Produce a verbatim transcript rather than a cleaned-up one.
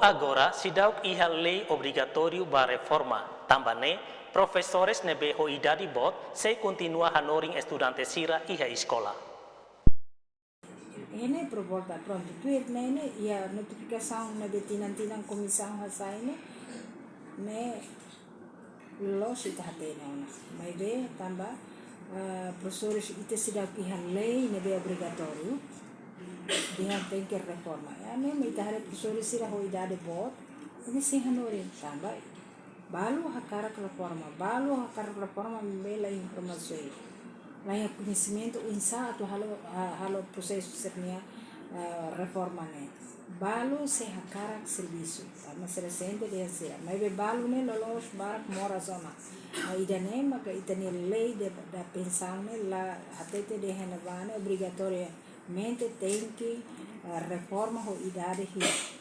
Agora seidauk iha lei obrigatóriu ba reforma, tanba ne'e profesores ne'ebé ho idade boot sei kontinua hanorin estudante sira iha eskola. Ne'e proposta, prontu, tuir ne'e, ne'e iha notifikasaun ne'ebé tinan-tinan komisaun hasai ne'e, ne'e loloos ita hatene ona. Maibé tanba, ah, profesores ita seidauk iha lei ne'ebé obrigatóriu, dehan tenke reforma. Ya, ne'e mak ita haree profesores sira ho idade boot, ne'e sei hanorin, tanba balu hakarak reforma, balu hakarak reforma maibé la iha informasaun, la iha koñesimentu oinsá atu halo, ha-, halo prosesu sira-nia, ah, reforma ne'e. Balu sei hakarak servisu, tanba sira sente dehan sira. Maibé balu ne'e loloos barak moras ona. Ah, ida-ne'e maka ita-nia lei de, da pensaun ne'e la hatete dehan ne'ebá ne'e obrigatoriamente tenke, ah, reforma ho idade hirak.